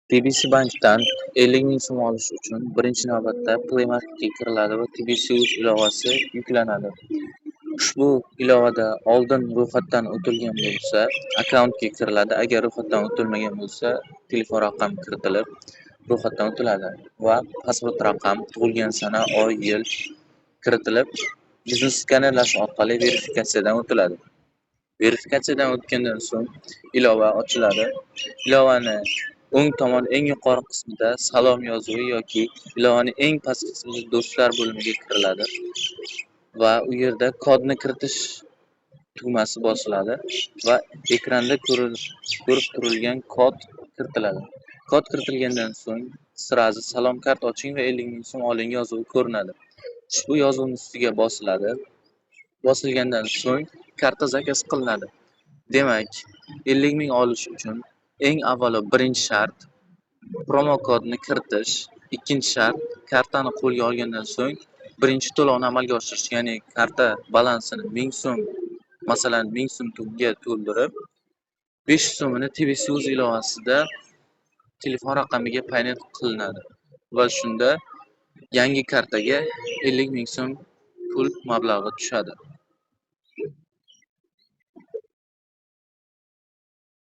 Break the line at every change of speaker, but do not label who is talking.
TBC Bankdan 50 ming so'm olish uchun birinchi navbatda Play Marketga kiriladi va TBC Uz ilovasi yuklanadi. Ushbu ilovada oldin ro'yxatdan o'tilgan bo'lsa, akkauntga kiriladi. Agar ro'yxatdan o'tilmagan bo'lsa, telefon raqami kiritilib, ro'yxatdan o'tiladi va pasport raqam, tug'ilgan sana, oy, yil kiritilib, yuzni skanerlash orqali verifikatsiyadan o'tiladi. Verifikatsiyadan o'tgandan so'ng ilova ochiladi. Ilovani o'ng tomon eng yuqori qismida "Salom" yozuvi yoki ilovaning eng pastki qismida "Do'stlar" bo'limiga kiriladi va u yerda kodni kiritish tugmasi bosiladi va ekranda ko'rib turilgan kod kiritiladi. Kod kiritilgandan so'ng сразу "Salom kart oching va 50 ming so'm oling" yozuvi ko'rinadi. Ushbu yozuvning ustiga bosiladi. Bosilgandan so'ng karta заказ qilinadi. Demak, 50 ming olish uchun eng avvalo birinchi shart promo kodni kiritish, ikkinchi shart kartani qo'lga olgandan so'ng birinchi to'lovni amalga oshirish, ya'ni karta balansini 1000 so'm, masalan, 1000 so'mga to'ldirib, 500 so'mini TBC Uz ilovasida telefon raqamiga paynet qilinadi va shunda yangi kartaga 50 ming so'm pul mablag'i tushadi.